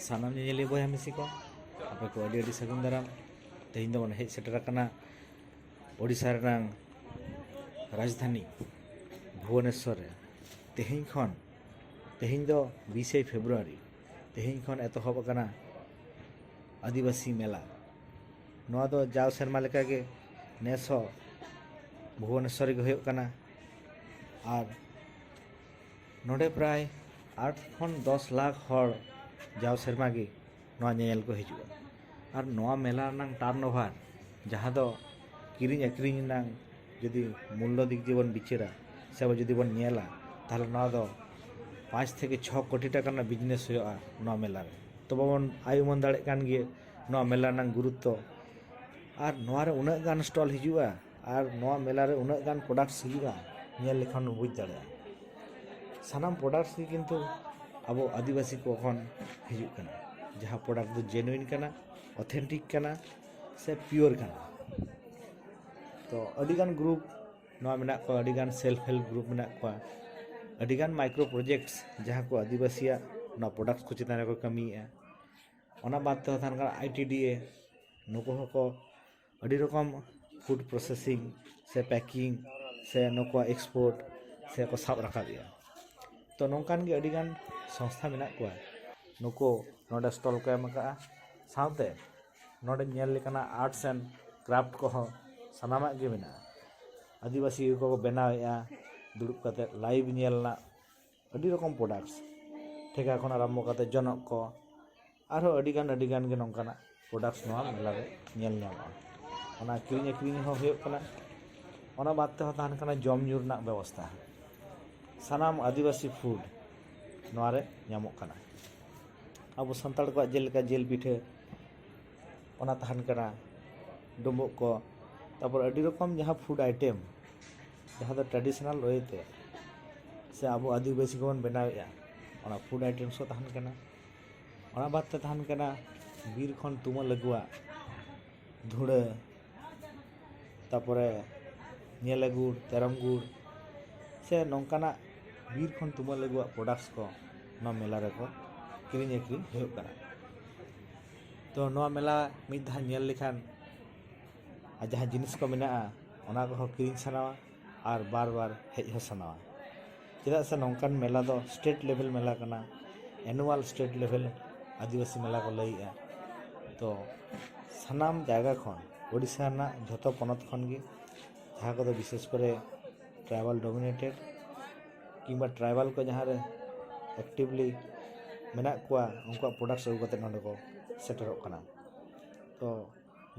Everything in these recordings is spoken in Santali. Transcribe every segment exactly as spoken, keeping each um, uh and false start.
ᱥᱟᱱᱟᱢ ᱧᱮᱧᱮᱞᱤᱭᱟᱹ ᱵᱚᱭᱦᱟ ᱢᱤᱥᱤ ᱠᱚ, ᱟᱯᱮ ᱠᱚ ᱟᱹᱰᱤ ᱟᱹᱰᱤ ᱥᱟᱹᱜᱩᱱ ᱫᱟᱨᱟᱢ᱾ ᱛᱮᱦᱮᱧ ᱫᱚᱵᱚᱱ ᱦᱮᱡ ᱥᱮᱴᱮᱨ ᱟᱠᱟᱱᱟ ᱳᱰᱤᱥᱟ ᱨᱮᱱᱟᱝ ᱨᱟᱡᱽᱫᱷᱟᱱᱤ ᱵᱷᱩᱵᱚᱱᱮᱥᱥᱚᱨ ᱨᱮ᱾ ᱛᱮᱦᱮᱧ ᱠᱷᱚᱱ, ᱛᱮᱦᱮᱧ ᱫᱚ ᱵᱤᱥᱮ ᱯᱷᱮᱵᱽᱨᱩᱣᱟᱨᱤ, ᱛᱮᱦᱮᱧ ᱠᱷᱚᱱ ᱮᱛᱚᱦᱚᱵ ᱟᱠᱟᱱᱟ ᱟᱹᱫᱤᱵᱟᱹᱥᱤ ᱢᱮᱞᱟ᱾ ᱱᱚᱣᱟ ᱫᱚ ᱡᱟᱣ ᱥᱮᱨᱢᱟ ᱞᱮᱠᱟᱜᱮ ᱱᱮᱥ ᱦᱚᱸ ᱵᱷᱩᱵᱚᱱᱮᱥᱥᱚᱨ ᱨᱮᱜᱮ ᱦᱩᱭᱩᱜ ᱠᱟᱱᱟ᱾ ᱟᱨ ᱱᱚᱰᱮ ᱯᱨᱟᱭ ᱟᱴ ᱠᱷᱚᱱ ᱫᱚᱥ ᱞᱟᱠᱷ ᱦᱚᱲ ᱡᱟᱣ ᱥᱮᱨᱢᱟ ᱜᱮ ᱱᱚᱣᱟ ᱧᱮᱧᱮᱞ ᱠᱚ ᱦᱤᱡᱩᱜᱼᱟ᱾ ᱟᱨ ᱱᱚᱣᱟ ᱢᱮᱞᱟ ᱨᱮᱱᱟᱝ ᱴᱟᱨᱱ ᱳᱵᱷᱟᱨ, ᱡᱟᱦᱟᱸ ᱫᱚ ᱠᱤᱨᱤᱧ ᱟᱹᱠᱷᱨᱤᱧ ᱨᱮᱱᱟᱝ ᱡᱩᱫᱤ ᱢᱩᱞᱞᱚ ᱫᱤᱠ ᱫᱤᱭᱮ ᱵᱚᱱ ᱵᱤᱪᱟᱹᱨᱟ ᱥᱮ ᱟᱵᱚ ᱡᱩᱫᱤ ᱵᱚᱱ ᱧᱮᱞᱟ, ᱛᱟᱦᱚᱞᱮ ᱱᱚᱣᱟ ᱫᱚ ᱯᱟᱸᱪ ᱛᱷᱮᱠᱮ ᱪᱷᱚ ᱠᱳᱴᱤ ᱴᱟᱠᱟ ᱨᱮᱱᱟᱜ ᱵᱤᱡᱽᱱᱮᱥ ᱦᱩᱭᱩᱜᱼᱟ ᱱᱚᱣᱟ ᱢᱮᱞᱟ ᱨᱮ᱾ ᱛᱚᱵᱮ ᱵᱚᱱ ᱟᱭ ᱩᱢᱟᱹᱱ ᱫᱟᱲᱮᱭᱟᱜ ᱠᱟᱱ ᱜᱮᱭᱟ ᱱᱚᱣᱟ ᱢᱮᱞᱟ ᱨᱮᱱᱟᱝ ᱜᱩᱨᱩᱛᱛᱚ᱾ ᱟᱨ ᱱᱚᱣᱟ ᱨᱮ ᱩᱱᱟᱹᱜ ᱜᱟᱱ ᱥᱴᱚᱞ ᱦᱤᱡᱩᱜᱼᱟ ᱟᱨ ᱱᱚᱣᱟ ᱢᱮᱞᱟ ᱨᱮ ᱩᱱᱟᱹᱜ ᱜᱟᱱ ᱯᱨᱚᱰᱟᱠᱴᱥ ᱦᱤᱡᱩᱜᱼᱟ, ᱧᱮᱞ ᱞᱮᱠᱷᱟᱱ ᱵᱚᱱ ᱵᱩᱡᱽ ᱫᱟᱲᱮᱭᱟᱜᱼᱟ᱾ ᱥᱟᱱᱟᱢ ᱯᱨᱚᱰᱟᱠᱴᱥ ᱜᱮ ᱠᱤᱱᱛᱩ ᱟᱵᱚ ᱟᱹᱫᱤᱵᱟᱹᱥᱤ ᱠᱚ ᱠᱷᱚᱱ ᱦᱤᱡᱩᱜ ᱠᱟᱱᱟ, ᱡᱟᱦᱟᱸ ᱯᱨᱚᱰᱟᱠᱴ ᱫᱚ ᱡᱮᱱᱩᱭᱤᱱ ᱠᱟᱱᱟ, ᱚᱛᱷᱮᱱᱴᱤᱠ ᱠᱟᱱᱟ ᱥᱮ ᱯᱤᱭᱳᱨ ᱠᱟᱱᱟ᱾ ᱛᱚ ᱟᱹᱰᱤᱜᱟᱱ ᱜᱨᱩᱯ ᱱᱚᱣᱟ ᱢᱮᱱᱟᱜ ᱠᱚᱣᱟ, ᱟᱹᱰᱤᱜᱟᱱ ᱥᱮᱞᱯ ᱦᱮᱞᱯ ᱜᱨᱩᱯ ᱢᱮᱱᱟᱜ ᱠᱚᱣᱟ, ᱟᱹᱰᱤᱜᱟᱱ ᱢᱟᱭᱠᱨᱳ ᱯᱨᱚᱡᱮᱠᱴᱥ ᱡᱟᱦᱟᱸ ᱠᱚ ᱟᱹᱫᱤᱵᱟᱹᱥᱤᱭᱟᱜ ᱱᱚᱣᱟ ᱯᱨᱚᱰᱟᱠᱴ ᱠᱚ ᱪᱮᱛᱟᱱ ᱨᱮᱠᱚ ᱠᱟᱹᱢᱤᱭᱮᱫᱼᱟ᱾ ᱚᱱᱟ ᱵᱟᱫ ᱛᱮᱦᱚᱸ ᱛᱟᱦᱮᱱ ᱠᱟᱱᱟ ᱟᱭ ᱴᱤ ᱰᱤ ᱮ, ᱱᱩᱠᱩ ᱦᱚᱸᱠᱚ ᱟᱹᱰᱤ ᱨᱚᱠᱚᱢ ᱯᱷᱩᱰ ᱯᱨᱚᱥᱮᱥᱤᱝ ᱥᱮ ᱯᱮᱠᱤᱝ ᱥᱮ ᱱᱩᱠᱩᱣᱟᱜ ᱮᱠᱥᱯᱳᱨᱴ ᱥᱮ ᱠᱚ ᱥᱟᱵ ᱨᱟᱠᱟᱵᱮᱜᱼᱟ᱾ ᱛᱚ ᱱᱚᱝᱠᱟᱱ ᱜᱮ ᱟᱹᱰᱤᱜᱟᱱ ᱥᱚᱝᱥᱛᱷᱟ ᱢᱮᱱᱟᱜ ᱠᱚᱣᱟ, ᱱᱩᱠᱩ ᱱᱚᱰᱮ ᱥᱴᱚᱞ ᱠᱚ ᱮᱢ ᱟᱠᱟᱫᱼᱟ᱾ ᱥᱟᱶᱛᱮ ᱱᱚᱰᱮ ᱧᱮᱞ ᱞᱮᱠᱟᱱᱟᱜ ᱟᱨᱴᱥ ᱮᱱᱰ ᱠᱨᱟᱯᱴ ᱠᱚᱦᱚᱸ ᱥᱟᱱᱟᱢᱟᱜ ᱜᱮ ᱢᱮᱱᱟᱜᱼᱟ᱾ ᱟᱹᱫᱤᱵᱟᱹᱥᱤ ᱜᱮᱠᱚ ᱵᱮᱱᱟᱣᱮᱫᱼᱟ, ᱫᱩᱲᱩᱵ ᱠᱟᱛᱮ ᱞᱟᱭᱤᱵᱷ ᱧᱮᱞ ᱨᱮᱱᱟᱜ ᱟᱹᱰᱤ ᱨᱚᱠᱚᱢ ᱯᱨᱚᱰᱟᱠᱴᱥ, ᱴᱷᱮᱠᱟ ᱠᱷᱚᱱ ᱟᱨᱟᱢᱵᱷᱚ ᱠᱟᱛᱮ ᱡᱚᱱᱚᱜ ᱠᱚ, ᱟᱨᱦᱚᱸ ᱟᱹᱰᱤᱜᱟᱱ ᱟᱹᱰᱤᱜᱟᱱ ᱜᱮ ᱱᱚᱝᱠᱟᱱᱟᱜ ᱯᱨᱚᱰᱟᱠᱴᱥ ᱱᱚᱣᱟ ᱢᱮᱞᱟ ᱨᱮ ᱧᱮᱞ ᱧᱟᱢᱚᱜᱼᱟ᱾ ᱚᱱᱟ ᱠᱤᱨᱤᱧ ᱟᱹᱠᱷᱨᱤᱧ ᱦᱚᱸ ᱦᱩᱭᱩᱜ ᱠᱟᱱᱟ᱾ ᱚᱱᱟ ᱵᱟᱫ ᱛᱮᱦᱚᱸ ᱛᱟᱦᱮᱱ ᱠᱟᱱᱟ ᱡᱚᱢ ᱧᱩ ᱨᱮᱱᱟᱜ ᱵᱮᱵᱚᱥᱛᱷᱟ᱾ ᱥᱟᱱᱟᱢ ᱟᱹᱫᱤᱵᱟᱹᱥᱤ ᱯᱷᱩᱰ ᱱᱚᱣᱟ ᱨᱮ ᱧᱟᱢᱚᱜ ᱠᱟᱱᱟ᱾ ᱟᱵᱚ ᱥᱟᱱᱛᱟᱲ ᱠᱚᱣᱟᱜ ᱡᱮᱞᱮᱠᱟ ᱡᱤᱞ ᱯᱤᱴᱷᱟᱹ, ᱚᱱᱟ ᱛᱟᱦᱮᱱ ᱠᱟᱱᱟ, ᱰᱩᱸᱵᱩᱜ ᱠᱚ, ᱛᱟᱨᱯᱚᱨ ᱟᱹᱰᱤ ᱨᱚᱠᱚᱢ ᱡᱟᱦᱟᱸ ᱯᱷᱩᱰ ᱟᱭᱴᱮᱢ, ᱡᱟᱦᱟᱸ ᱫᱚ ᱴᱨᱟᱰᱤᱥᱚᱱᱟᱞ ᱳᱭᱮ ᱛᱮ ᱥᱮ ᱟᱵᱚ ᱟᱹᱫᱤᱵᱟᱹᱥᱤ ᱠᱚᱵᱚᱱ ᱵᱮᱱᱟᱣᱮᱫᱼᱟ, ᱚᱱᱟ ᱯᱷᱩᱰ ᱟᱭᱴᱮᱢᱥ ᱦᱚᱸ ᱛᱟᱦᱮᱱ ᱠᱟᱱᱟ᱾ ᱚᱱᱟ ᱵᱟᱫ ᱛᱮ ᱛᱟᱦᱮᱱ ᱠᱟᱱᱟ ᱵᱤᱨ ᱠᱷᱚᱱ ᱛᱩᱢᱟᱹᱞ ᱟᱹᱜᱩᱣᱟᱜ ᱫᱷᱩᱲᱟᱹ, ᱛᱟᱨᱯᱚᱨᱮ ᱧᱮᱞᱮ ᱜᱩᱲ, ᱛᱮᱨᱚᱝ ᱜᱩᱲ ᱥᱮ ᱱᱚᱝᱠᱟᱱᱟᱜ ᱵᱤᱨ ᱠᱷᱚᱱ ᱛᱩᱢᱟᱹᱞ ᱟᱹᱜᱩᱣᱟᱜ ᱯᱨᱚᱰᱟᱠᱴᱥ ᱠᱚ ᱱᱚᱣᱟ ᱢᱮᱞᱟ ᱨᱮᱠᱚ ᱠᱤᱨᱤᱧ ᱟᱹᱠᱷᱨᱤᱧ ᱦᱩᱭᱩᱜ ᱠᱟᱱᱟ᱾ ᱛᱚ ᱱᱚᱣᱟ ᱢᱮᱞᱟ ᱢᱤᱫ ᱫᱷᱟᱣ ᱧᱮᱞ ᱞᱮᱠᱷᱟᱱ ᱟᱨ ᱡᱟᱦᱟᱸ ᱡᱤᱱᱤᱥ ᱠᱚ ᱢᱮᱱᱟᱜᱼᱟ, ᱚᱱᱟ ᱠᱚᱦᱚᱸ ᱠᱤᱨᱤᱧ ᱥᱟᱱᱟᱣᱟ ᱟᱨ ᱵᱟᱨ ᱵᱟᱨ ᱦᱮᱡ ᱦᱚᱸ ᱥᱟᱱᱟᱣᱟ᱾ ᱪᱮᱫᱟᱜ ᱥᱮ ᱱᱚᱝᱠᱟᱱ ᱢᱮᱞᱟ ᱫᱚ ᱥᱴᱮᱴ ᱞᱮᱵᱷᱮᱞ ᱢᱮᱞᱟ ᱠᱟᱱᱟ, ᱮᱱᱩᱣᱟᱞ ᱥᱴᱮᱴ ᱞᱮᱵᱷᱮᱞ ᱟᱹᱫᱤᱵᱟᱹᱥᱤ ᱢᱮᱞᱟ ᱠᱚ ᱞᱟᱹᱭᱮᱜᱼᱟ᱾ ᱛᱚ ᱥᱟᱱᱟᱢ ᱡᱟᱭᱜᱟ ᱠᱷᱚᱱ, ᱳᱰᱤᱥᱟ ᱨᱮᱱᱟᱜ ᱡᱷᱚᱛᱚ ᱯᱚᱱᱚᱛ ᱠᱷᱚᱱ ᱜᱮ, ᱡᱟᱦᱟᱸ ᱠᱚᱫᱚ ᱵᱤᱥᱮᱥ ᱠᱚᱨᱮ ᱴᱨᱟᱭᱵᱟᱞ ᱰᱳᱢᱤᱱᱮᱴᱮᱰ ᱠᱤᱝᱵᱟ ᱴᱨᱟᱭᱵᱟᱞ ᱠᱚ ᱡᱟᱦᱟᱸ ᱨᱮ ᱮᱠᱴᱤᱵᱷᱞᱤ ᱢᱮᱱᱟᱜ ᱠᱚᱣᱟ, ᱩᱱᱠᱩᱣᱟᱜ ᱯᱨᱚᱰᱟᱠᱴᱥ ᱟᱹᱜᱩ ᱠᱟᱛᱮ ᱱᱚᱰᱮ ᱠᱚ ᱥᱮᱴᱮᱨᱚᱜ ᱠᱟᱱᱟ᱾ ᱛᱚ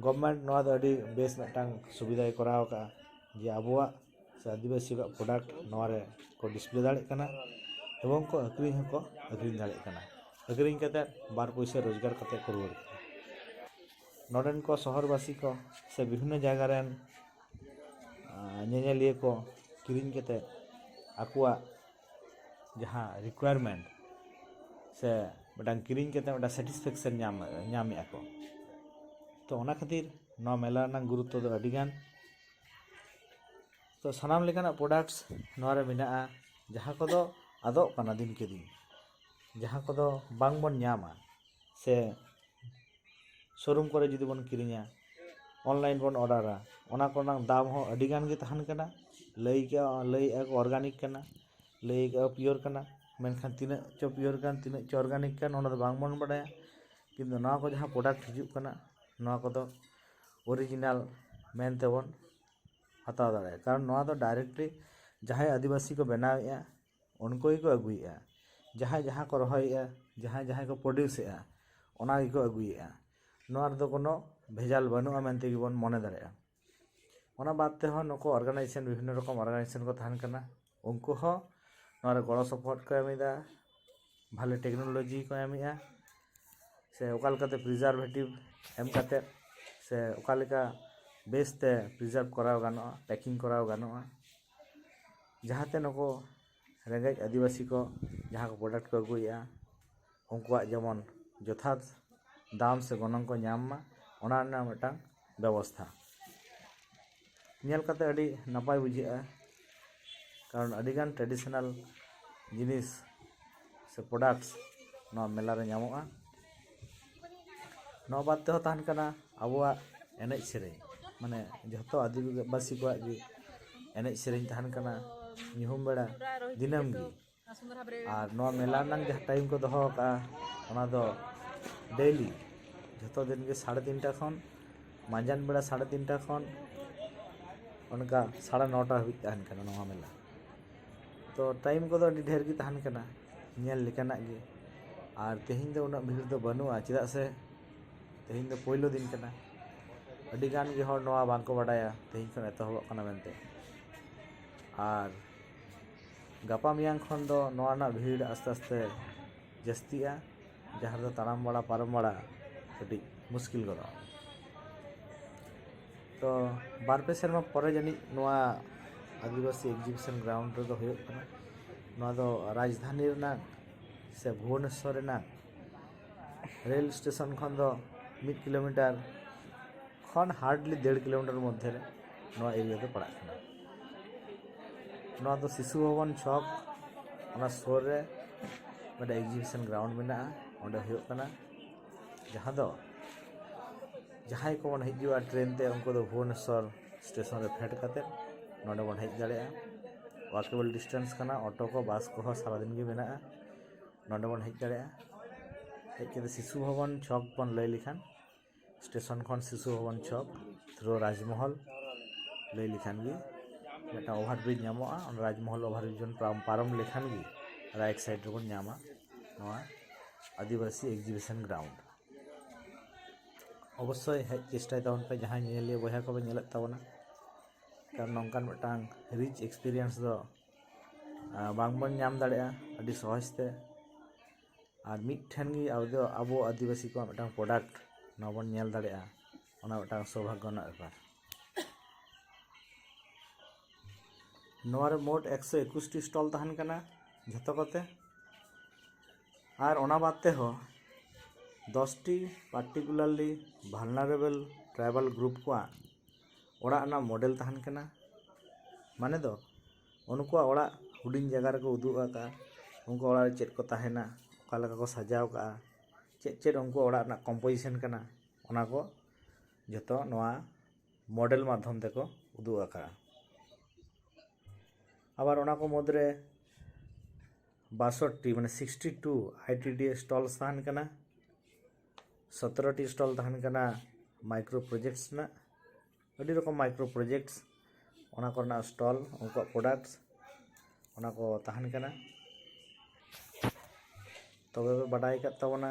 ᱜᱚᱵᱷᱢᱮᱱᱴ ᱱᱚᱣᱟ ᱫᱚ ᱟᱹᱰᱤ ᱵᱮᱥ ᱢᱤᱫᱴᱟᱝ ᱥᱩᱵᱤᱫᱷᱟᱭ ᱠᱚᱨᱟᱣ ᱟᱠᱟᱫᱼᱟ, ᱡᱮ ᱟᱵᱚᱣᱟᱜ ᱥᱮ ᱟᱹᱫᱤᱵᱟᱹᱥᱤ ᱠᱚᱣᱟᱜ ᱯᱨᱚᱰᱟᱠᱴ ᱱᱚᱣᱟ ᱨᱮ ᱠᱚ ᱰᱤᱥᱯᱞᱮ ᱫᱟᱲᱮᱭᱟᱜ ᱠᱟᱱᱟ ᱮᱵᱚᱝ ᱠᱚ ᱟᱹᱠᱷᱨᱤᱧ ᱦᱚᱸᱠᱚ ᱟᱹᱠᱷᱨᱤᱧ ᱫᱟᱲᱮᱭᱟᱜ ᱠᱟᱱᱟ᱾ ᱟᱹᱠᱷᱨᱤᱧ ᱠᱟᱛᱮ ᱵᱟᱨ ᱯᱩᱭᱥᱟᱹ ᱨᱳᱡᱽᱜᱟᱨ ᱠᱟᱛᱮ ᱠᱚ ᱨᱩᱣᱟᱹᱲ ᱠᱟᱱᱟ᱾ ᱱᱚᱰᱮᱱ ᱠᱚ ᱥᱚᱦᱚᱨᱵᱟᱥᱤ ᱠᱚ ᱥᱮ ᱵᱤᱵᱷᱤᱱᱱᱚ ᱡᱟᱭᱜᱟ ᱨᱮᱱ ᱟᱨ ᱧᱮᱧᱮᱞᱤᱭᱟᱹ ᱠᱚ ᱠᱤᱨᱤᱧ ᱠᱟᱛᱮ ᱟᱠᱚᱣᱟᱜ ᱡᱟᱦᱟᱸ ᱨᱤᱠᱩᱭᱟᱨᱢᱮᱱᱴ ᱥᱮ ᱢᱤᱫᱴᱟᱝ ᱠᱤᱨᱤᱧ ᱠᱟᱛᱮ ᱢᱤᱫᱴᱟᱝ ᱥᱮᱴᱤᱥᱯᱷᱮᱠᱥᱚᱱ ᱧᱟᱢ ᱧᱟᱢᱮᱫᱼᱟ ᱠᱚ᱾ ᱛᱚ ᱚᱱᱟ ᱠᱷᱟᱹᱛᱤᱨ ᱱᱚᱣᱟ ᱢᱮᱞᱟ ᱨᱮᱱᱟᱜ ᱜᱩᱨᱩᱛᱛᱚ ᱫᱚ ᱟᱹᱰᱤᱜᱟᱱ᱾ ᱛᱚ ᱥᱟᱱᱟᱢ ᱞᱮᱠᱟᱱᱟᱜ ᱯᱨᱚᱰᱟᱠᱴᱥ ᱱᱚᱣᱟ ᱨᱮ ᱢᱮᱱᱟᱜᱼᱟ, ᱡᱟᱦᱟᱸ ᱠᱚᱫᱚ ᱟᱫᱚᱜ ᱠᱟᱱᱟ ᱫᱤᱱᱠᱮ ᱫᱤᱱ, ᱡᱟᱦᱟᱸ ᱠᱚᱫᱚ ᱵᱟᱝᱵᱚᱱ ᱧᱟᱢᱟ ᱥᱮ ᱥᱳᱨᱩᱢ ᱠᱚᱨᱮ ᱡᱩᱫᱤ ᱵᱚᱱ ᱠᱤᱨᱤᱧᱟ, ᱚᱱᱞᱟᱭᱤᱱ ᱵᱚᱱ ᱚᱰᱟᱨᱟ, ᱚᱱᱟ ᱠᱚᱨᱮᱱᱟᱜ ᱫᱟᱢ ᱦᱚᱸ ᱟᱹᱰᱤ ᱜᱟᱱ ᱜᱮ ᱛᱟᱦᱮᱱ ᱠᱟᱱᱟ᱾ ᱞᱟᱹᱭ ᱠᱮᱜᱼᱟ, ᱞᱟᱹᱭᱮᱜᱼᱟ ᱠᱚ ᱚᱨᱜᱟᱱᱤᱠ ᱠᱟᱱᱟ, ᱞᱟᱹᱭ ᱠᱮᱜᱼᱟ ᱯᱤᱭᱳᱨ ᱠᱟᱱᱟ, ᱢᱮᱱᱠᱷᱟᱱ ᱛᱤᱱᱟᱹᱜ ᱪᱚ ᱯᱤᱭᱳᱨ ᱠᱟᱱ, ᱛᱤᱱᱟᱹᱜ ᱪᱚ ᱚᱨᱜᱟᱱᱤᱠ ᱠᱟᱱ, ᱚᱱᱟ ᱫᱚ ᱵᱟᱝ ᱵᱚᱱ ᱵᱟᱰᱟᱭᱟ᱾ ᱠᱤᱱᱛᱩ ᱱᱚᱣᱟ ᱠᱚ ᱡᱟᱦᱟᱸ ᱯᱨᱚᱰᱟᱠᱴ ᱦᱤᱡᱩᱜ ᱠᱟᱱᱟ, ᱱᱚᱣᱟ ᱠᱚᱫᱚ ᱚᱨᱤᱡᱤᱱᱟᱞ ᱢᱮᱱ ᱛᱮᱵᱚᱱ ᱦᱟᱛᱟᱣ ᱫᱟᱲᱮᱭᱟᱜᱼᱟ, ᱠᱟᱨᱚᱱ ᱱᱚᱣᱟ ᱫᱚ ᱰᱟᱭᱨᱮᱠᱴᱞᱤ ᱡᱟᱦᱟᱸᱭ ᱟᱹᱫᱤᱵᱟᱹᱥᱤ ᱠᱚ ᱵᱮᱱᱟᱣᱮᱫᱼᱟ, ᱩᱱᱠᱩ ᱜᱮᱠᱚ ᱟᱹᱜᱩᱭᱮᱫᱼᱟ᱾ ᱡᱟᱦᱟᱸᱭ ᱡᱟᱦᱟᱸ ᱠᱚ ᱨᱚᱦᱚᱭᱮᱫᱼᱟ, ᱡᱟᱦᱟᱸᱭ ᱡᱟᱦᱟᱸᱭ ᱠᱚ ᱯᱨᱚᱰᱤᱭᱩᱥᱮᱫᱼᱟ, ᱚᱱᱟ ᱜᱮᱠᱚ ᱟᱹᱜᱩᱭᱮᱫᱼᱟ᱾ ᱱᱚᱣᱟ ᱨᱮᱫᱚ ᱠᱳᱱᱳ ᱵᱷᱮᱡᱟᱞ ᱵᱟᱹᱱᱩᱜᱼᱟ ᱢᱮᱱᱛᱮ ᱜᱮᱵᱚᱱ ᱢᱚᱱᱮ ᱫᱟᱲᱮᱭᱟᱜᱼᱟ᱾ ᱚᱱᱟ ᱵᱟᱫ ᱛᱮᱦᱚᱸ ᱱᱩᱠᱩ ᱚᱨᱜᱟᱱᱟᱭᱡᱮᱥᱚᱱ, ᱵᱤᱵᱷᱤᱱᱱᱚ ᱨᱚᱠᱚᱢ ᱚᱨᱜᱟᱱᱟᱭᱡᱮᱥᱚᱱ ᱠᱚ ᱛᱟᱦᱮᱱ ᱠᱟᱱᱟ, ᱩᱱᱠᱩ ᱦᱚᱸ ᱱᱚᱣᱟ ᱨᱮ ᱜᱚᱲᱚ ᱥᱚᱯᱚᱦᱚᱫ ᱠᱚ ᱮᱢ ᱮᱫᱟ, ᱵᱷᱟᱞᱮ ᱴᱮᱠᱱᱳᱞᱚᱡᱤ ᱠᱚ ᱮᱢᱮᱫᱼᱟ, ᱥᱮ ᱚᱠᱟ ᱞᱮᱠᱟᱛᱮ ᱯᱨᱤᱡᱟᱨᱵᱷᱮᱴᱤᱵᱷ ᱮᱢ ᱠᱟᱛᱮᱫ ᱥᱮ ᱚᱠᱟ ᱞᱮᱠᱟ ᱵᱮᱥᱛᱮ ᱯᱨᱤᱡᱟᱨᱵᱷ ᱠᱚᱨᱟᱣ ᱜᱟᱱᱚᱜᱼᱟ, ᱯᱮᱠᱤᱝ ᱠᱚᱨᱟᱣ ᱜᱟᱱᱚᱜᱼᱟ, ᱡᱟᱦᱟᱸᱛᱮ ᱱᱩᱠᱩ ᱨᱮᱸᱜᱮᱡ ᱟᱹᱫᱤᱵᱟᱹᱥᱤ ᱠᱚ ᱡᱟᱦᱟᱸ ᱠᱚ ᱯᱨᱚᱰᱟᱠᱴ ᱠᱚ ᱟᱹᱜᱩᱭᱮᱫᱼᱟ, ᱩᱱᱠᱩᱣᱟᱜ ᱡᱮᱢᱚᱱ ᱡᱚᱛᱷᱟᱛ ᱫᱟᱢ ᱥᱮ ᱜᱚᱱᱚᱝ ᱠᱚ ᱧᱟᱢ ᱢᱟ, ᱚᱱᱟ ᱨᱮᱱᱟᱜ ᱢᱤᱫᱴᱟᱝ ᱵᱮᱵᱚᱥᱛᱷᱟ᱾ ᱧᱮᱞ ᱠᱟᱛᱮ ᱟᱹᱰᱤ ᱱᱟᱯᱟᱭ ᱵᱩᱡᱷᱟᱹᱜᱼᱟ, ᱠᱟᱨᱚᱱ ᱟᱹᱰᱤᱜᱟᱱ ᱴᱨᱮᱰᱤᱥᱚᱱᱟᱞ ᱡᱤᱱᱤᱥ ᱥᱮ ᱯᱨᱚᱰᱟᱠᱴᱥ ᱱᱚᱣᱟ ᱢᱮᱞᱟ ᱨᱮ ᱧᱟᱢᱚᱜᱼᱟ᱾ ᱱᱚᱣᱟ ᱵᱟᱫ ᱛᱮᱦᱚᱸ ᱛᱟᱦᱮᱱ ᱠᱟᱱᱟ ᱟᱵᱚᱣᱟᱜ ᱮᱱᱮᱡ ᱥᱮᱨᱮᱧ, ᱢᱟᱱᱮ ᱡᱷᱚᱛᱚ ᱟᱹᱫᱤᱵᱟᱹᱥᱤ ᱠᱚᱣᱟᱜ ᱜᱮ ᱮᱱᱮᱡ ᱥᱮᱨᱮᱧ ᱛᱟᱦᱮᱱ ᱠᱟᱱᱟ ᱧᱩᱦᱩᱢ ᱵᱮᱲᱟ ᱫᱤᱱᱟᱹᱢ ᱜᱮ᱾ ᱟᱨ ᱱᱚᱣᱟ ᱢᱮᱞᱟ ᱨᱮᱱᱟᱜ ᱡᱟᱦᱟᱸ ᱴᱟᱭᱤᱢ ᱠᱚ ᱫᱚᱦᱚ ᱟᱠᱟᱫᱼᱟ, ᱚᱱᱟ ᱫᱚ ᱰᱮᱞᱤ ᱡᱷᱚᱛᱚ ᱫᱤᱱ ᱜᱮ ᱥᱟᱲᱮ ᱛᱤᱱᱴᱟ ᱠᱷᱚᱱ ᱢᱟᱸᱡᱟᱱ ᱵᱮᱲᱟ ᱥᱟᱲᱮ ᱛᱤᱱᱴᱟ ᱠᱷᱚᱱ ᱚᱱᱠᱟ ᱥᱟᱲᱮ ᱱᱚᱴᱟ ᱦᱟᱹᱵᱤᱡ ᱛᱟᱦᱮᱱ ᱠᱟᱱᱟ ᱱᱚᱣᱟ ᱢᱮᱞᱟ᱾ ᱛᱚ ᱴᱟᱭᱤᱢ ᱠᱚᱫᱚ ᱟᱹᱰᱤ ᱰᱷᱮᱨ ᱜᱮ ᱛᱟᱦᱮᱱ ᱠᱟᱱᱟ, ᱧᱮᱞ ᱞᱮᱠᱟᱱᱟᱜ ᱜᱮ᱾ ᱟᱨ ᱛᱮᱦᱮᱧ ᱫᱚ ᱩᱱᱟᱹᱜ ᱵᱷᱤᱲ ᱫᱚ ᱵᱟᱹᱱᱩᱜᱼᱟ, ᱪᱮᱫᱟᱜ ᱥᱮ ᱛᱮᱦᱮᱧ ᱫᱚ ᱯᱳᱭᱞᱳ ᱫᱤᱱ ᱠᱟᱱᱟ᱾ ᱟᱹᱰᱤ ᱜᱟᱱ ᱜᱮ ᱦᱚᱲ ᱱᱚᱣᱟ ᱵᱟᱝᱠᱚ ᱵᱟᱰᱟᱭᱟ ᱛᱮᱦᱮᱧ ᱠᱷᱚᱱ ᱮᱛᱚᱦᱚᱵᱚᱜ ᱠᱟᱱᱟ ᱢᱮᱱᱛᱮ᱾ ᱟᱨ ᱜᱟᱯᱟ ᱢᱮᱭᱟᱝ ᱠᱷᱚᱱ ᱫᱚ ᱱᱚᱣᱟ ᱨᱮᱱᱟᱜ ᱵᱷᱤᱲ ᱟᱥᱛᱮ ᱟᱥᱛᱮ ᱡᱟᱹᱥᱛᱤᱜᱼᱟ, ᱡᱟᱦᱟᱸ ᱨᱮᱫᱚ ᱛᱟᱲᱟᱢ ᱵᱟᱲᱟ ᱯᱟᱨᱚᱢ ᱵᱟᱲᱟ ᱠᱟᱹᱴᱤᱡ ᱢᱩᱥᱠᱤᱞ ᱜᱚᱫᱚᱜᱼᱟ᱾ ᱛᱚ ᱵᱟᱨ ᱯᱮ ᱥᱮᱨᱢᱟ ᱯᱚᱨᱮ ᱡᱟᱹᱱᱤᱡ ᱱᱚᱣᱟ ᱟᱹᱫᱤᱵᱟᱹᱥᱤ ᱮᱠᱡᱤᱵᱤᱥᱚᱱ ᱜᱨᱟᱣᱩᱱᱰ ᱨᱮᱫᱚ ᱦᱩᱭᱩᱜ ᱠᱟᱱᱟ᱾ ᱱᱚᱣᱟ ᱫᱚ ᱨᱟᱡᱽᱫᱷᱟᱱᱤ ᱨᱮᱱᱟᱜ ᱥᱮ ᱵᱷᱩᱵᱚᱱᱮᱥᱥᱚᱨ ᱨᱮᱱᱟᱜ ᱨᱮᱞ ᱥᱴᱮᱥᱚᱱ ᱠᱷᱚᱱ ᱫᱚ ᱢᱤᱫ ᱠᱤᱞᱳᱢᱤᱴᱟᱨ ᱠᱷᱚᱱ ᱦᱟᱨᱰᱞᱤ ᱰᱮᱲ ᱠᱤᱞᱳᱢᱤᱴᱟᱨ ᱢᱚᱫᱽᱫᱷᱮ ᱨᱮ ᱱᱚᱣᱟ ᱮᱨᱤᱭᱟ ᱫᱚ ᱯᱟᱲᱟᱜ ᱠᱟᱱᱟ᱾ ᱱᱚᱣᱟ ᱫᱚ ᱥᱤᱥᱩ ᱵᱷᱚᱵᱚᱱ ᱪᱷᱚᱠ, ᱚᱱᱟ ᱥᱩᱨ ᱨᱮ ᱢᱤᱫᱴᱮᱱ ᱮᱠᱡᱤᱵᱤᱥᱚᱱ ᱜᱨᱟᱣᱩᱱᱰ ᱢᱮᱱᱟᱜᱼᱟ, ᱚᱸᱰᱮ ᱦᱩᱭᱩᱜ ᱠᱟᱱᱟ, ᱡᱟᱦᱟᱸ ᱫᱚ ᱡᱟᱦᱟᱸᱭ ᱠᱚᱵᱚᱱ ᱦᱤᱡᱩᱜᱼᱟ ᱴᱨᱮᱱ ᱛᱮ, ᱩᱱᱠᱩ ᱫᱚ ᱵᱷᱩᱵᱚᱱᱮᱥᱥᱚᱨ ᱥᱴᱮᱥᱚᱱ ᱨᱮ ᱯᱷᱮᱰ ᱠᱟᱛᱮᱫ ᱱᱚᱸᱰᱮ ᱵᱚᱱ ᱦᱮᱡ ᱫᱟᱲᱮᱭᱟᱜᱼᱟ᱾ ᱣᱟᱠᱮᱵᱚᱞ ᱰᱤᱥᱴᱮᱱᱥ ᱠᱟᱱᱟ, ᱚᱴᱳ ᱠᱚ, ᱵᱟᱥ ᱠᱚᱦᱚᱸ ᱥᱟᱨᱟᱫᱤᱱ ᱜᱮ ᱢᱮᱱᱟᱜᱼᱟ, ᱱᱚᱸᱰᱮ ᱵᱚᱱ ᱦᱮᱡ ᱫᱟᱲᱮᱭᱟᱜᱼᱟ᱾ ᱦᱮᱡ ᱠᱟᱛᱮ ᱥᱤᱥᱩ ᱵᱷᱚᱵᱚᱱ ᱪᱷᱚᱠ ᱵᱚᱱ ᱞᱟᱹᱭ ᱞᱮᱠᱷᱟᱱ, ᱥᱴᱮᱥᱚᱱ ᱠᱷᱚᱱ ᱥᱤᱥᱩ ᱵᱷᱚᱵᱚᱱ ᱪᱷᱚᱠ through ᱨᱟᱡᱽᱢᱚᱦᱚᱞ ᱞᱟᱹᱭ ᱞᱮᱠᱷᱟᱱ ᱜᱮ ᱢᱤᱫᱴᱟᱝ ᱳᱵᱷᱟᱨ ᱵᱨᱤᱡᱽ ᱧᱟᱢᱚᱜᱼᱟ, ᱚᱱᱟ ᱨᱟᱡᱽᱢᱚᱦᱚᱞ ᱳᱵᱷᱟᱨ ᱵᱨᱤᱡᱽ ᱵᱚᱱ ᱯᱟᱨᱚᱢ, ᱯᱟᱨᱚᱢ ᱞᱮᱠᱷᱟᱱ ᱜᱮ ᱨᱟᱭᱤᱴ ᱥᱟᱭᱤᱰ ᱨᱮᱵᱚᱱ ᱧᱟᱢᱟ ᱱᱚᱣᱟ ᱟᱹᱫᱤᱵᱟᱹᱥᱤ ᱮᱠᱡᱤᱵᱤᱥᱚᱱ ᱜᱨᱟᱣᱩᱱᱰ᱾ ᱚᱵᱚᱥᱥᱳᱭ ᱦᱮᱡ ᱪᱮᱥᱴᱟᱭ ᱛᱟᱵᱚᱱ ᱯᱮ, ᱡᱟᱦᱟᱸᱭ ᱧᱮᱧᱮᱞᱤᱭᱟᱹ ᱵᱚᱭᱦᱟ ᱠᱚᱵᱚᱱ ᱧᱮᱞᱮᱫ ᱛᱟᱵᱚᱱᱟ, ᱠᱟᱨᱚᱱ ᱱᱚᱝᱠᱟᱱ ᱢᱤᱫᱴᱟᱝ ᱨᱤᱪ ᱮᱠᱥᱯᱤᱨᱤᱭᱮᱱᱥ ᱫᱚ, ᱟᱸ, ᱵᱟᱝᱵᱚᱱ ᱧᱟᱢ ᱫᱟᱲᱮᱭᱟᱜᱼᱟ ᱟᱹᱰᱤ ᱥᱚᱦᱚᱡᱽ ᱛᱮ᱾ ᱟᱨ ᱢᱤᱫ ᱴᱷᱮᱱ ᱜᱮ ᱟᱵᱚ ᱫᱚ, ᱟᱵᱚ ᱟᱹᱫᱤᱵᱟᱹᱥᱤ ᱠᱚᱣᱟᱜ ᱢᱤᱫᱴᱟᱝ ᱯᱨᱚᱰᱟᱠᱴ ᱱᱚᱣᱟ ᱵᱚᱱ ᱧᱮᱞ ᱫᱟᱲᱮᱭᱟᱜᱼᱟ, ᱚᱱᱟ ᱢᱤᱫᱴᱟᱝ ᱥᱳᱵᱷᱟᱜᱽᱜᱚ ᱨᱮᱱᱟᱜ ᱵᱮᱯᱟᱨ᱾ ᱱᱚᱣᱟ ᱨᱮ ᱢᱳᱴ ᱮᱠᱥᱚ ᱮᱠᱩᱥ ᱴᱤ ᱥᱴᱚᱞ ᱛᱟᱦᱮᱱ ᱠᱟᱱᱟ ᱡᱷᱚᱛᱚ ᱠᱚᱛᱮ᱾ ᱟᱨ ᱚᱱᱟ ᱵᱟᱫ ᱛᱮᱦᱚᱸ ᱫᱚᱥ ᱴᱤ ᱯᱟᱨᱴᱤᱠᱩᱞᱟᱨᱞᱤ ᱵᱷᱟᱞᱱᱟᱨᱮᱵᱮᱞ ᱴᱨᱟᱭᱵᱟᱞ ᱜᱨᱩᱯ ᱠᱚᱣᱟᱜ ᱚᱲᱟᱜ ᱨᱮᱱᱟᱜ ᱢᱚᱰᱮᱞ ᱛᱟᱦᱮᱱ ᱠᱟᱱᱟ᱾ ᱢᱟᱱᱮ ᱫᱚ ᱩᱱᱠᱩᱣᱟᱜ ᱚᱲᱟᱜ ᱦᱩᱰᱤᱧ ᱡᱟᱭᱜᱟ ᱨᱮᱠᱚ ᱩᱫᱩᱜ ᱟᱠᱟᱫᱼᱟ, ᱩᱱᱠᱩ ᱚᱲᱟᱜ ᱨᱮ ᱪᱮᱫ ᱠᱚ ᱛᱟᱦᱮᱱᱟ, ᱚᱠᱟ ᱞᱮᱠᱟ ᱠᱚ ᱥᱟᱡᱟᱣ ᱠᱟᱜᱼᱟ, ᱪᱮᱫ ᱪᱮᱫ ᱩᱱᱠᱩ ᱚᱲᱟᱜ ᱨᱮᱱᱟᱜ ᱠᱚᱢᱯᱳᱡᱤᱥᱚᱱ ᱠᱟᱱᱟ, ᱚᱱᱟ ᱠᱚ ᱡᱚᱛᱚ ᱱᱚᱣᱟ ᱢᱚᱰᱮᱞ ᱢᱟᱫᱽᱫᱷᱚᱢ ᱛᱮᱠᱚ ᱩᱫᱩᱜ ᱟᱠᱟᱫᱼᱟ᱾ ᱟᱵᱟᱨ ᱚᱱᱟ ᱠᱚ ᱢᱩᱫᱽᱨᱮ ᱵᱟᱥᱚᱴᱴᱤ, ᱢᱟᱱᱮ sixty two I T D ᱮ ᱥᱴᱚᱞᱥ ᱛᱟᱦᱮᱱ ᱠᱟᱱᱟ, ᱥᱚᱛᱨᱚᱴᱤ ᱥᱴᱚᱞ ᱛᱟᱦᱮᱱ ᱠᱟᱱᱟ ᱢᱟᱭᱠᱨᱳ ᱯᱨᱚᱡᱮᱠᱴᱥ ᱨᱮᱱᱟᱜ, ᱟᱹᱰᱤ ᱨᱚᱠᱚᱢ ᱢᱟᱭᱠᱨᱳ ᱯᱨᱚᱡᱮᱠᱴᱥ, ᱚᱱᱟ ᱠᱚᱨᱮᱱᱟᱜ ᱥᱴᱚᱞ, ᱩᱱᱠᱩᱣᱟᱜ ᱯᱨᱚᱰᱟᱠᱴᱥ, ᱚᱱᱟ ᱠᱚ ᱛᱟᱦᱮᱱ ᱠᱟᱱᱟ᱾ ᱛᱚᱵᱮ ᱯᱮ ᱵᱟᱰᱟᱭ ᱟᱠᱟᱫ ᱛᱟᱵᱚᱱᱟ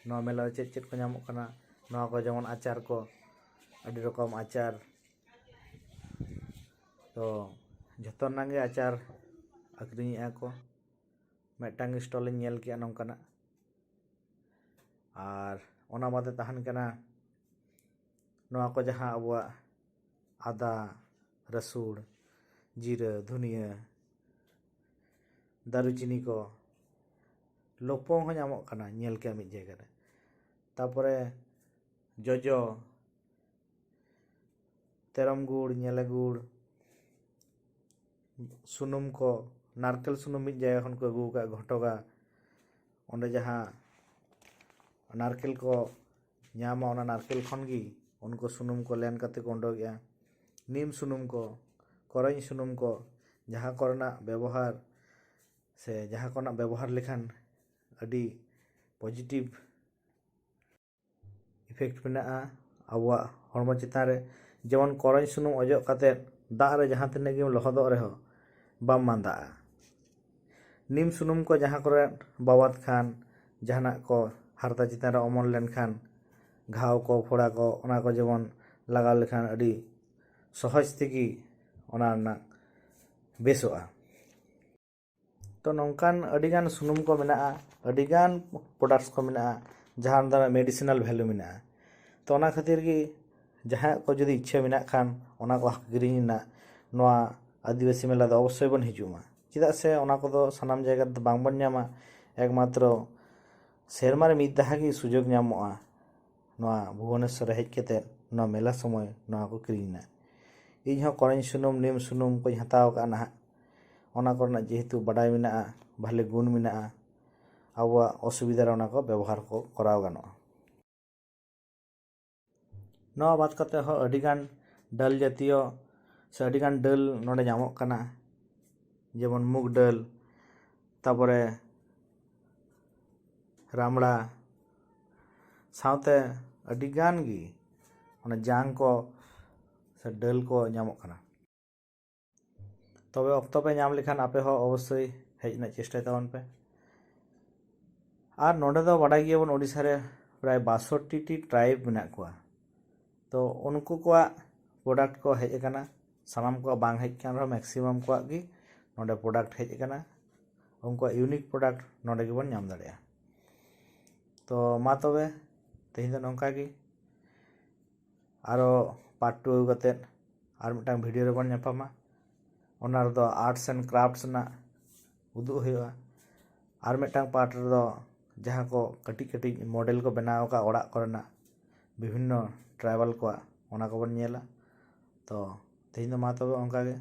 ᱱᱚᱣᱟ ᱢᱮᱞᱟ ᱨᱮ ᱪᱮᱫ ᱪᱮᱫ ᱠᱚ ᱧᱟᱢᱚᱜ ᱠᱟᱱᱟ᱾ ᱱᱚᱣᱟ ᱠᱚ ᱡᱮᱢᱚᱱ ᱟᱪᱟᱨ ᱠᱚ, ᱟᱹᱰᱤ ᱨᱚᱠᱚᱢ ᱟᱪᱟᱨ᱾ ᱛᱚ ᱡᱷᱚᱛᱚ ᱨᱮᱱᱟᱜ ᱜᱮ ᱟᱪᱟᱨ ᱟᱹᱠᱷᱨᱤᱧᱮᱜᱼᱟ ᱠᱚ᱾ ᱢᱤᱫᱴᱟᱝ ᱥᱴᱚᱞ ᱤᱧ ᱧᱮᱞ ᱠᱮᱜᱼᱟ ᱱᱚᱝᱠᱟᱱᱟᱜ᱾ ᱟᱨ ᱚᱱᱟ ᱵᱟᱫᱮ ᱛᱟᱦᱮᱱ ᱠᱟᱱᱟ ᱱᱚᱣᱟ ᱠᱚ ᱡᱟᱦᱟᱸ ᱟᱵᱚᱣᱟᱜ ᱟᱫᱟ, ᱨᱟᱹᱥᱩᱬ, ᱡᱤᱨᱟᱹ, ᱫᱷᱩᱱᱤᱭᱟᱹ, ᱫᱟᱨᱩᱪᱤᱱᱤ ᱠᱚ, ᱞᱚᱯᱚᱝ ᱦᱚᱸ ᱧᱟᱢᱚᱜ ᱠᱟᱱᱟ, ᱧᱮᱞ ᱠᱮᱜᱼᱟ ᱢᱤᱫ ᱡᱟᱭᱜᱟ ᱨᱮ᱾ ᱛᱟᱯᱚᱨᱮ ᱡᱚᱡᱚ, ᱛᱮᱨᱚᱢ ᱜᱩᱲ, ᱧᱮᱞᱮ ᱜᱩᱲ, ᱥᱩᱱᱩᱢ ᱠᱚ, ᱱᱟᱨᱠᱮᱞ ᱥᱩᱱᱩᱢ ᱢᱤᱫ ᱡᱟᱭᱜᱟ ᱠᱷᱚᱱ ᱠᱚ ᱟᱹᱜᱩ ᱟᱠᱟᱫ ᱜᱷᱚᱴᱚᱜᱟ᱾ ᱚᱸᱰᱮ ᱡᱟᱦᱟᱸ ᱱᱟᱨᱠᱮᱞ ᱠᱚ ᱧᱟᱢᱟ, ᱚᱱᱟ ᱱᱟᱨᱠᱮᱞ ᱠᱷᱚᱱ ᱜᱮ ᱩᱱᱠᱩ ᱥᱩᱱᱩᱢ ᱠᱚ ᱞᱮᱱ ᱠᱟᱛᱮ ᱠᱚ ᱩᱰᱩᱠᱮᱜᱼᱟ᱾ ᱱᱤᱢ ᱥᱩᱱᱩᱢ ᱠᱚ, ᱠᱚᱨᱚᱧ ᱥᱩᱱᱩᱢ ᱠᱚ, ᱡᱟᱦᱟᱸ ᱠᱚᱨᱮᱱᱟᱜ ᱵᱮᱵᱚᱦᱟᱨ ᱥᱮ ᱡᱟᱦᱟᱸ ᱠᱚᱨᱮᱱᱟᱜ ᱵᱮᱵᱚᱦᱟᱨ ᱞᱮᱠᱷᱟᱱ ᱟᱹᱰᱤ ᱯᱚᱡᱤᱴᱤᱵᱷ ᱤᱯᱷᱮᱠᱴ ᱢᱮᱱᱟᱜᱼᱟ ᱟᱵᱚᱣᱟᱜ ᱦᱚᱲᱢᱚ ᱪᱮᱛᱟᱱ ᱨᱮ᱾ ᱡᱮᱢᱚᱱ ᱠᱚᱨᱚᱧ ᱥᱩᱱᱩᱢ ᱚᱡᱚᱜ ᱠᱟᱛᱮ ᱫᱟᱜ ᱨᱮ ᱡᱟᱦᱟᱸ ᱛᱤᱱᱟᱹᱜ ᱜᱮᱢ ᱞᱚᱦᱚᱫᱚᱜ ᱨᱮᱦᱚᱸ ᱵᱟᱢ ᱢᱟᱸᱫᱟᱜᱼᱟ᱾ ᱱᱤᱢ ᱥᱩᱱᱩᱢ ᱠᱚ ᱡᱟᱦᱟᱸ ᱠᱚᱨᱮ ᱵᱟᱵᱟᱫ ᱠᱷᱟᱱ, ᱡᱟᱦᱟᱱᱟᱜ ᱠᱚ ᱦᱟᱨᱛᱟ ᱪᱮᱛᱟᱱ ᱨᱮ ᱚᱢᱚᱱ ᱞᱮᱱᱠᱷᱟᱱ, ᱜᱷᱟᱣ ᱠᱚ, ᱯᱷᱚᱲᱟ ᱠᱚ, ᱚᱱᱟ ᱠᱚ ᱡᱮᱢᱚᱱ ᱞᱟᱜᱟᱣ ᱞᱮᱠᱷᱟᱱ ᱟᱹᱰᱤ ᱥᱚᱦᱚᱡᱽ ᱛᱮᱜᱮ ᱚᱱᱟ ᱨᱮᱱᱟᱜ ᱵᱮᱥᱚᱜᱼᱟ᱾ ᱛᱚ ᱱᱚᱝᱠᱟᱱ ᱟᱹᱰᱤᱜᱟᱱ ᱥᱩᱱᱩᱢ ᱠᱚ ᱢᱮᱱᱟᱜᱼᱟ, ᱟᱹᱰᱤᱜᱟᱱ ᱯᱨᱚᱰᱟᱠᱴᱥ ᱠᱚ ᱢᱮᱱᱟᱜᱼᱟ, ᱡᱟᱦᱟᱸ ᱫᱚ ᱢᱮᱰᱤᱥᱤᱱᱟᱞ ᱵᱷᱮᱞᱩ ᱢᱮᱱᱟᱜᱼᱟ᱾ ᱛᱚ ᱚᱱᱟ ᱠᱷᱟᱹᱛᱤᱨ ᱜᱮ ᱡᱟᱦᱟᱸᱭᱟᱜ ᱠᱚ ᱡᱩᱫᱤ ᱤᱪᱪᱷᱟᱹ ᱢᱮᱱᱟᱜ ᱠᱷᱟᱱ, ᱚᱱᱟ ᱠᱚ ᱠᱤᱨᱤᱧ ᱨᱮᱱᱟᱜ ᱱᱚᱣᱟ ᱟᱹᱫᱤᱵᱟᱹᱥᱤ ᱢᱮᱞᱟ ᱫᱚ ᱚᱵᱚᱥᱥᱳᱭ ᱵᱚᱱ ᱦᱤᱡᱩᱜ ᱢᱟ᱾ ᱪᱮᱫᱟᱜ ᱥᱮ ᱚᱱᱟ ᱠᱚᱫᱚ ᱥᱟᱱᱟᱢ ᱡᱟᱭᱜᱟ ᱨᱮᱫᱚ ᱵᱟᱝᱵᱚᱱ ᱧᱟᱢᱟ, ᱮᱠᱢᱟᱛᱨᱚ ᱥᱮᱨᱢᱟ ᱨᱮ ᱢᱤᱫ ᱫᱷᱟᱣ ᱜᱮ ᱥᱩᱡᱳᱜᱽ ᱧᱟᱢᱚᱜᱼᱟ ᱱᱚᱣᱟ ᱵᱷᱩᱵᱚᱱᱮᱥᱥᱚᱨ ᱨᱮ ᱦᱮᱡ ᱠᱟᱛᱮᱫ ᱱᱚᱣᱟ ᱢᱮᱞᱟ ᱥᱚᱢᱚᱭ ᱱᱚᱣᱟ ᱠᱚ ᱠᱤᱨᱤᱧ ᱨᱮᱱᱟᱜ᱾ ᱤᱧ ᱦᱚᱸ ᱠᱚᱨᱚᱧ ᱥᱩᱱᱩᱢ, ᱱᱤᱢ ᱥᱩᱱᱩᱢ ᱠᱚᱧ ᱦᱟᱛᱟᱣ ᱟᱠᱟᱫᱼᱟ ᱱᱟᱦᱟᱜ᱾ ᱚᱱᱟ ᱠᱚᱨᱮᱱᱟᱜ ᱡᱮᱦᱮᱛᱩ ᱵᱟᱰᱟᱭ ᱢᱮᱱᱟᱜᱼᱟ, ᱵᱷᱟᱞᱮ ᱜᱩᱱ ᱢᱮᱱᱟᱜᱼᱟ, ᱟᱵᱚᱣᱟᱜ ᱚᱥᱩᱵᱤᱫᱷᱟ ᱨᱮ ᱚᱱᱟ ᱠᱚ ᱵᱮᱵᱚᱦᱟᱨ ᱠᱚ ᱠᱚᱨᱟᱣ ᱜᱟᱱᱚᱜᱼᱟ᱾ ᱱᱚᱣᱟ ᱵᱟᱫ ᱠᱟᱛᱮ ᱦᱚᱸ ᱟᱹᱰᱤᱜᱟᱱ ᱰᱟᱹᱞ ᱡᱟᱹᱛᱤᱭᱚ ᱥᱮ ᱟᱹᱰᱤᱜᱟᱱ ᱰᱟᱹᱞ ᱱᱚᱰᱮ ᱧᱟᱢᱚᱜ ᱠᱟᱱᱟ, ᱡᱮᱢᱚᱱ ᱢᱩᱜᱽ ᱰᱟᱹᱞ, ᱛᱟᱯᱚᱨᱮ ᱨᱟᱢᱲᱟ, ᱥᱟᱶᱛᱮ ᱟᱹᱰᱤᱜᱟᱱ ᱜᱮ ᱚᱱᱟ ᱡᱟᱝ ᱠᱚ ᱥᱮ ᱰᱟᱹᱞ ᱠᱚ ᱧᱟᱢᱚᱜ ᱠᱟᱱᱟ᱾ ᱛᱚᱵᱮ ᱚᱠᱛᱚ ᱯᱮ ᱧᱟᱢ ᱞᱮᱠᱷᱟᱱ ᱟᱯᱮ ᱦᱚᱸ ᱚᱵᱚᱥᱥᱳᱭ ᱦᱮᱡ ᱨᱮᱱᱟᱜ ᱪᱮᱥᱴᱟᱭ ᱛᱟᱵᱚᱱ ᱯᱮ᱾ ᱟᱨ ᱱᱚᱰᱮ ᱫᱚ ᱵᱟᱰᱟᱭ ᱜᱮᱭᱟᱵᱚᱱ, ᱳᱰᱤᱥᱟ ᱨᱮ ᱯᱨᱟᱭ ᱵᱟᱥᱚᱴᱴᱤ ᱴᱤ ᱴᱨᱟᱭᱤᱵᱽ ᱢᱮᱱᱟᱜ ᱠᱚᱣᱟ᱾ ᱛᱚ ᱩᱱᱠᱩ ᱠᱚᱣᱟᱜ ᱯᱨᱚᱰᱟᱠᱴ ᱠᱚ ᱦᱮᱡ ᱟᱠᱟᱱᱟ, ᱥᱟᱱᱟᱢ ᱠᱚᱣᱟᱜ ᱵᱟᱝ ᱦᱮᱡ ᱠᱟᱱ ᱨᱮᱦᱚᱸ ᱢᱮᱠᱥᱤᱢᱟᱢ ᱠᱚᱣᱟᱜ ᱜᱮ ᱱᱚᱰᱮ ᱯᱨᱚᱰᱟᱠᱴ ᱦᱮᱡ ᱟᱠᱟᱱᱟ᱾ ᱩᱱᱠᱩᱣᱟᱜ ᱤᱭᱩᱱᱤᱠ ᱯᱨᱚᱰᱟᱠᱴ ᱱᱚᱰᱮ ᱜᱮᱵᱚᱱ ᱧᱟᱢ ᱫᱟᱲᱮᱭᱟᱜᱼᱟ᱾ ᱛᱚ ᱢᱟ ᱛᱚᱵᱮ ᱛᱮᱦᱮᱧ ᱫᱚ ᱱᱚᱝᱠᱟ ᱜᱮ, ᱟᱨᱚ ᱯᱟᱨᱴ ᱴᱩ ᱟᱹᱜᱩ ᱠᱟᱛᱮᱫ ᱟᱨ ᱢᱤᱫᱴᱟᱝ ᱵᱷᱤᱰᱤᱭᱳ ᱨᱮᱵᱚᱱ ᱧᱟᱯᱟᱢᱟ᱾ ᱚᱱᱟ ᱨᱮᱫᱚ ᱟᱨᱴᱥ ᱮᱱᱰ ᱠᱨᱟᱯᱴᱥ ᱨᱮᱱᱟᱜ ᱩᱫᱩᱜ ᱦᱩᱭᱩᱜᱼᱟ᱾ ᱟᱨ ᱢᱤᱫᱴᱟᱝ ᱯᱟᱨᱴ ᱨᱮᱫᱚ ᱡᱟᱦᱟᱸ ᱠᱚ ᱠᱟᱹᱴᱤᱡ ᱠᱟᱹᱴᱤᱡ ᱢᱚᱰᱮᱞ ᱠᱚ ᱵᱮᱱᱟᱣ ᱟᱠᱟᱫ ᱚᱲᱟᱜ ᱠᱚᱨᱮᱱᱟᱜ, ᱵᱤᱵᱷᱤᱱᱱᱚ ᱴᱨᱟᱭᱵᱟᱞ ᱠᱚᱣᱟᱜ, ᱚᱱᱟ ᱠᱚᱵᱚᱱ ᱧᱮᱞᱟ᱾ ᱛᱚ ᱛᱮᱦᱮᱧ ᱫᱚ ᱢᱟ ᱛᱚᱵᱮ ᱚᱱᱠᱟ ᱜᱮ᱾